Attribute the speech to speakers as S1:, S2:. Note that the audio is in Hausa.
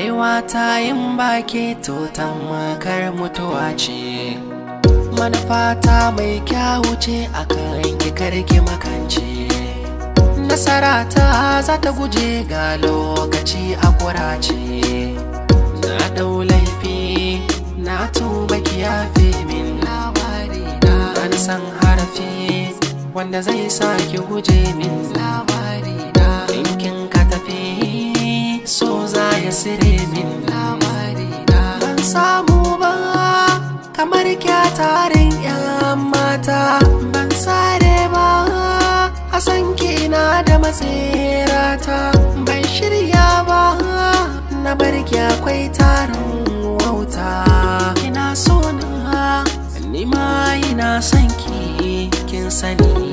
S1: Rayuwa ta yin baki to tamkar mutuwa ce. Manufata mai kyawu ce akan ki, karki makance. Nasara ta za ta guje ga lokaci a kurace. Na ɗau laifi, na tuba, ki yafe min. Labari na an san harafi wanda zai sa ki guje min. Labari na in kin ka tafi, so za ya sire min. Labari na ban samu ba kamar kya tarin 'yan mata, ban sare ba a san kina da matsirata. Ban shirya ba na bar ki, akwai tarin wauta. Kina so na, ni ma ina son ki, kin sani.